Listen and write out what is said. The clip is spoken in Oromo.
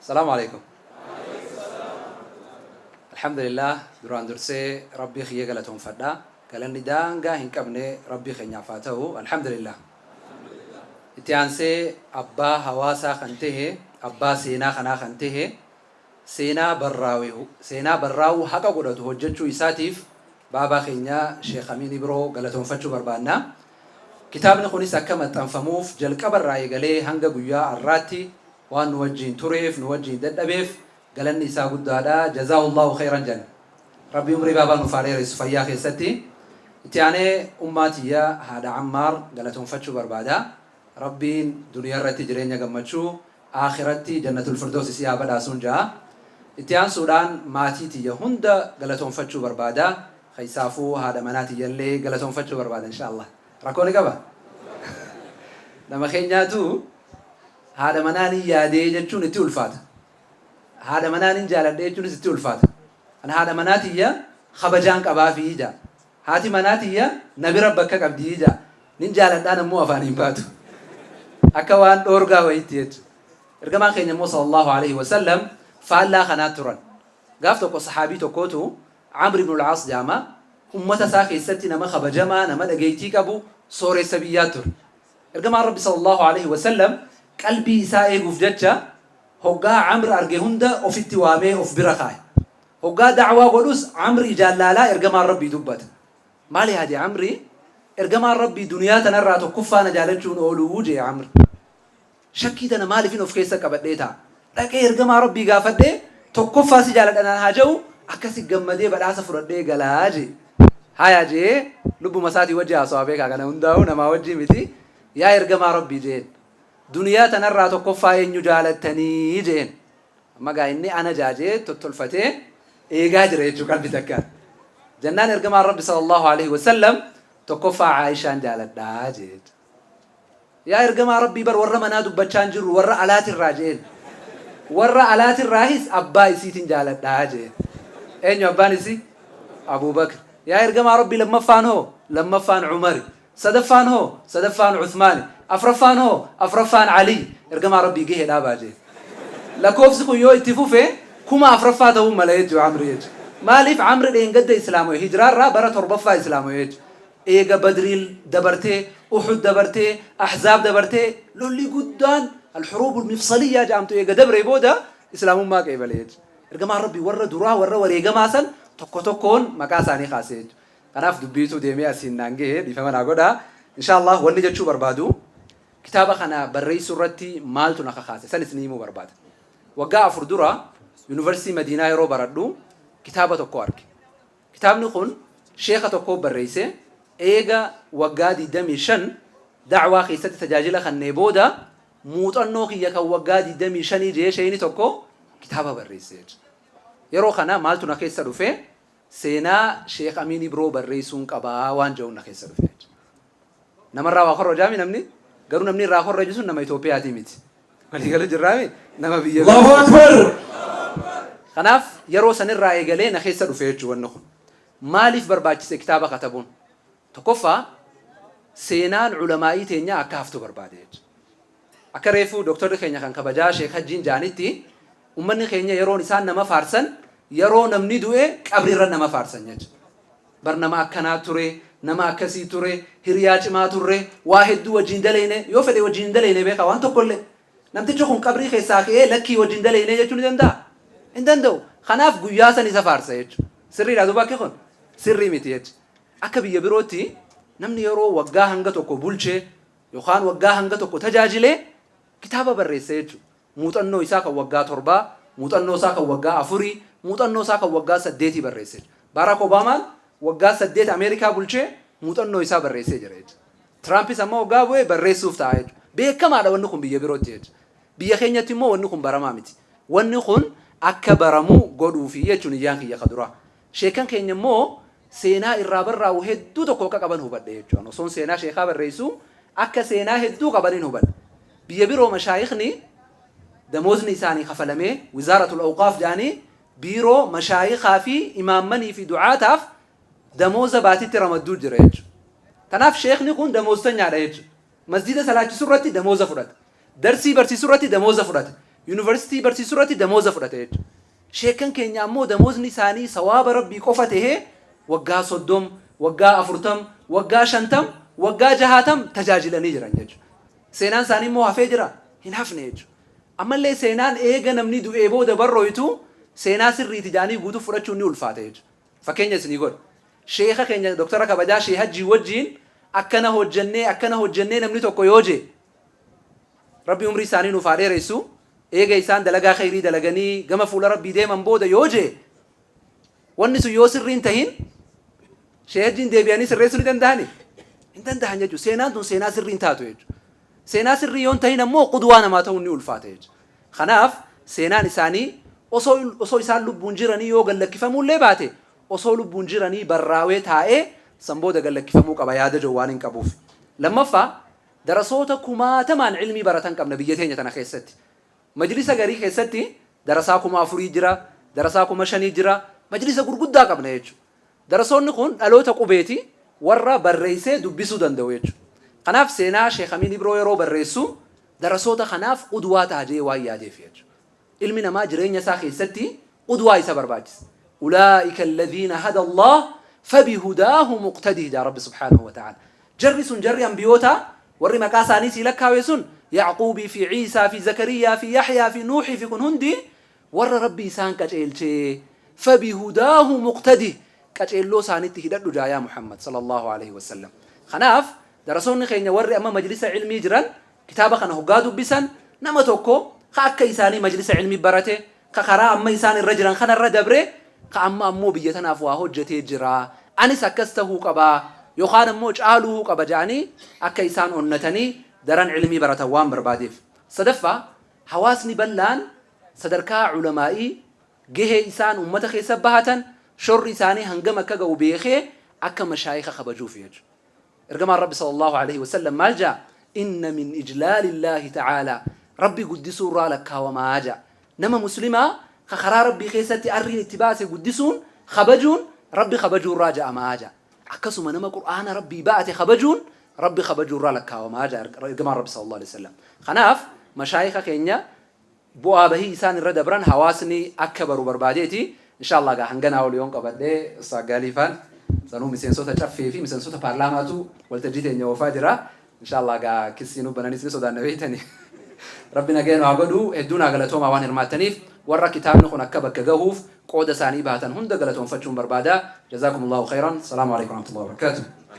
Salaamu alaikum. Alhamdulillah, duraan dursee Rabbii kiyya galatoonfadha. Galanni daangaa hin qabne Rabbii keenyaaf haa ta'u. Alhamdulillah. Itti aansee abbaa hawaasaa kan tahe, abbaa seenaa kanaa kan tahe, seenaa barraawe seenaa barraa'uu haqa godhatu hojjechuu isaatiif baabaa keenya Sheekh Amiin Ibroo galatoonfachuu barbaanna. Kitaabni kunis akka maxxanfamuuf jalqaba irraa eegalee hanga guyyaa har'aatti waan nu wajjiin tureef, nu wajjiin dadhabeef galanni isaa guddaadha. Jazaahullahu khayran jenna. Rabbi umrii baabaa nuuf haa dheeressu fayyaa keessatti. Itti aanee ummaa tiyya haadha Ammaar galatoonfachuu barbaada. Rabbiin duniyaa irratti jireenya gammachuu, aakhiratti jannatul firdows isii haa badhaasuun ja'a. Itti aansuudhaan maatii tiyya hunda galatoonfachuu barbaada. Keessaafuu haadha manaa tiyyallee galatoonfachuu barbaada inshaa Allah. Rakkoo ni qaba? Nama keenyaatu haadha manaa nin yaadee jechuun itti ulfaata. Haadha manaa nin jaaladhe jechuunis itti ulfaata. An haadha manaa tiyya kabajaan qabaafii ja'a. Haati manaa tiyya na bira bakka qabdii ja'a. Nin jaaladhaan ammoo afaan hin baatu. Akka waan dhoorgaa wayiitti jechuudha. Ergamaan keenya immoo sallallahu alaihi wasallam faallaa kanaa turan. Gaaf tokko sahaabii tokkootu Amr ibn al-Aas jedhama. Ummata isaa keessatti nama kabajamaa, nama dhageettii qabu, sooressa biyyaa ture. Ergamaan Rabbi sallallahu alaihi wasallam qalbii isaa eeguuf jecha hoggaa Amr arge hunda ofitti waamee of bira kaa'e. Hoggaa da'waa godhus Amr ijaan laalaa ergamaan Rabbii dubbata. Maal yaade Amri? Ergamaan Rabbii duniyaa tanarraa tokkoffaa na jaalachuun ooluu jee Amr. Shakkii tana maaliifin of keessa qabadhee taa'a? Dhaqee ergamaa Rabbii gaafadhee tokkoffaa si jaaladha naan haa ja'u, akkasi gammadee badhaasa fudhadhee galaa jee. Haya jee, lubbuma isaatii wajji haasawaa beekaa, kana hundaa'uu namaa wajjii miti. Yaa ergamaa Rabbii jeen. Duniyaa tanarraa tokkoffaa eenyu jaalattanii jeen. Amma gaa inni ana jaajee tottolfatee eegaa jira jechuu qalbi takkaan. Jennaan ergamaan Rabbi sallallahu alaihi wasallam tokkoffaa Aayishaan jaaladhaa jee. Yaa ergamaa Rabbii, bar warra manaa dubbachaa hin jirru, warra alaatirraa jeen. Warra alaatirraahis abbaa isiitin jaaladhaa jeen. Eenyu abbaan isii? Abuu Bakr. Yaa ergamaa Rabbii, lammaffaan hoo? Lammaffaan Umari. Sadaffaan hoo? Sadaffaan Uthmaani. Afraffaan hoo? Afraffaan Ali. Ergamaa Rabbii gahee dhaabaa jeen. Lakkoofsi kun yoo itti fufe 4000 ta'uu mala jechuudha Amri jechuudha. Maaliif Amri dheengadda Islaamoye, hijiraarraa bara torbaffaa Islaamoye jechuudha. Eega Badriil dabartee, Uhud dabartee, Ahzaab dabartee, lolli guddaan al-huruubul mifsaliyyaa jedhamtu eega dabree booda Islaamummaa qeebale jechuudha. Ergamaan Rabbii warra duraa, warra wareegamaa san tokko tokkoon maqaa isaanii kaasee jechuudha. Kanaaf dubbiitu deemee asiin naan gahe, dhiifama naa godhaa. Inshaa Allah, wanni jechuu barbaadu, kitaaba kana barreessuu irratti maaltu na kakaase san isinii himuu barbaada. Waggaa 4 dura Yuunivarsiitii Madiinaa yeroo baradhu kitaaba tokko arge. Kitaabni kun sheeka tokkoo barreesse, eega waggaa 25 da'waa keessatti tajaajila kannee booda muuxannoo kiyya kan waggaa 25 jee sheeyni tokko kitaaba barreesse jechuudha. Yeroo kana maaltu na keessa dhufe? Seenaa Sheekh Amiin Ibroo barreessuun qabaa waan jedhuun na keessa dhufe jechuudha. Namarraa waa korrojaami namni, garuu namni irraa korroju sun nama Itoophiyaatii miti. Waliigalu jirraami, nama biyya Allahu Akbar! Kanaaf yeroo sanirraa eegalee na keessa dhufe jechuudha wanni kun. Maaliif barbaachise kitaaba katabuun? Tokkoffaa, seenaan ulamaa'ii teenyaa akka haftu barbaade jechuudha. Akka reefu doktorri keenya kan kabajaa Sheekh Hajjiin ja'anitti, ummanni keenya yeroon isaan nama faarsan yeroo namni du'e qabrirra nama faarsan jechuudha. Bar nama akkanaa ture, nama akkasii ture, hiriyaa cimaa turre, waa hedduu wajjin daleyne, yoo fedhe wajjin hin daleyne beekaa waan tokkollee. Namtichi kun qabrii keessaa ka'ee lakkii wajjin daleynee jechuu ni danda'a? Hin danda'u. Kanaaf guyyaa san isa faarsa jechuudha. Sirriidha duuba akki kun? Sirrii miti jechuudha. Akka biyya birootti namni yeroo waggaa hanga tokko bulchee yookaan waggaa hanga tokko tajaajilee kitaaba barreessa jechuudha. Muuxannoo isaa kan waggaa 7, muuxannoo isaa kan waggaa 4, muuxannoo isaa kan waggaa 8 barreesse jechuudha. Baaraak Obaamaan waggaa 8 Ameerikaa bulchee muuxannoo isaa barreessee jira jechuudha. Tiraampis amma waggaa bu'ee barreessuuf ta'a jechuudha. Beekamaadha wanni kun biyya birootti jechuudha. Biyya keenyatti immoo wanni kun baramaa miti. Wanni kun akka baramu godhuufi jechuun iyyaan kiyya ka duraa. Sheekan keenya immoo seenaa irraa barraa'u hedduu tokko akka qaban hubadhe jechuudha. Osoon seenaa sheekaa barreessu akka seenaa hedduu qabaniin hubadhe. Biyya biroo mashaayikni damoozni isaanii kafalamee Wizaaratul Awqaaf jedhanii biiroo mashaayikaa fi imaammanii fi du'aataaf damooza baatitti ramadduu jira jechuudha. Kanaaf sheekni kun damooztanyaadha jechuudha. Masjiida salaachisuu irratti damooza fudhata. Darsii barsiisuu irratti damooza fudhata. Yuunivarsiitii barsiisuu irratti damooza fudhata jechuudha. Sheekkan keenya ammoo damoozniisaanii sawaaba Rabbii qofa tahee waggaa 30, waggaa 40, waggaa 50, waggaa 60 tajaajilanii jiran jechuudha. Seenaan isaanii immoo hafee jira? Hin hafne jechuudha. Ammallee seenaan eega namni du'ee booda barrooytu seenaa sirriiti jedhanii guutuu fudhachuun ni ulfaata jechuudha. Fakkeenya isinii godha. Sheeka keenya Doktara kabajaa Sheeh Hajjii wajjiin akkana hojjannee akkana hojjannee namni tokko yoo jee, Rabbi umrii isaanii nuuf haa dheeressu, eega isaan dalagaa kheyrii dalaganii gama fuula Rabbii deeman booda yoo jee, wanni sun yoo sirrii hin tahin Sheeh Hajjiin deebi'anii sirreessuu ni dandahani? Hin dandahan jechuudha. Seenaan tun seenaa sirrii hin taatu jechuudha. Seenaa sirrii yoo hin tahin ammoo qudwaa namaa ta'uun ni ulfaata jechuudha. Kanaaf seenaan isaanii osoo isaan lubbuun jiranii yoo gad lakkifamuullee baate, osoo lubbuun jiranii barraawee taa'ee san booda gad lakkifamuu qaba yaada jedhu waanin qabuuf. Lammaffaa, darasoota kumaatamaan ilmii baratan qabna biyya teenya tana keessatti. Majlisa garii keessatti darasaa 4000 jira, darasaa 5000 jira, majlisa gurguddaa qabna jechuudha. Darasoonni kun dhaloota qubeeti, warra barreessee dubbisuu danda'u jechuudha. Kanaaf seenaa Sheekh Amiin Ibroo yeroo barreessu darasoota kanaaf qudwaa ta'a jedhee waan yaadeef jechuudha. Ilmi namaa jireenya isaa keessatti qudwaa isa barbaachisa. Ulaa'ika alladhiina hada Allah fabihudaahu muqtadih jedha Rabbi subhaanahu wa ta'ala. Jarri sun, jarri ambiyootaa warri maqaa isaanii sii lakkaawe sun, Ya'quubii fi Iisaa fi Zakariyaa fi Yahyaa fi Nuuhii fi kun hundi warra Rabbi isaan qaceelchee, fabihudaahu muqtadih, qaceelloo isaanitti hidhadhu jaa yaa Muhammad sallallahu alaihi wasallam. Kanaaf darasoonni keenya warri amma majlisa ilmii jiran kitaaba kana hoggaa dubbisan, nama tokko ka akka isaanii majlisa ilmii barate, ka karaa amma isaan irra jiran kana irra dabre, ka amma ammoo biyya tanaaf waa hojjetee jira, anis akkas tahuu qaba yookaan ammoo caaluuhuu qaba ja'anii akka isaan onnatanii daran ilmii baratan waan barbaadeef. Sadaffaa, hawaasni bal'aan sadarkaa ulamaa'ii gahee isaan ummata keessa bahatan, shorri isaanii hangam akka ga'u beekee akka mashaayika kabajuuf jechuudha. Ergamaan Rabbi sallallahu alaihi wasallam maal ja'a? Inna min ijlaalillaahi ta'aalaa, Rabbi guddisuu irraa lakkaawamaa ja'a. Nama muslimaa ka karaa Rabbii keessatti arriin itti baase guddisuun, kabajuun, Rabbi kabajuu irraa ja'amaa ja'a. Akkasuma nama Qur'aana Rabbii ba'ate kabajuun Rabbi kabajuu irraa lakkaawamaa ja'a ergamaan Rabbi sallallahu alaihi wasallam. Kanaaf mashaayika keenya bu'aa bahii isaan irra dabran hawaasni akka baru barbaadeeti. Insha Allah gaa hanganaa ol yoon qabadhe, Ustaaz Gaaliifaan sanuu miseensota Caffee fi miseensota paarlaamaatu waltajjii teenya oofaa jira. Insha Allah gaa kissii nu bananis ni sodaanna beeytani. Rabbi nagaya nu haa godhu. Hedduu naa galatoomaa waan hirmaattaniif. Warra kitaabni kun akka bakka gahuuf qooda isaanii bahatan hunda galatoonfachuun barbaada. Jazaakumullahu khayran. Salaamu alaikum warahmatullahi wabarakatuh.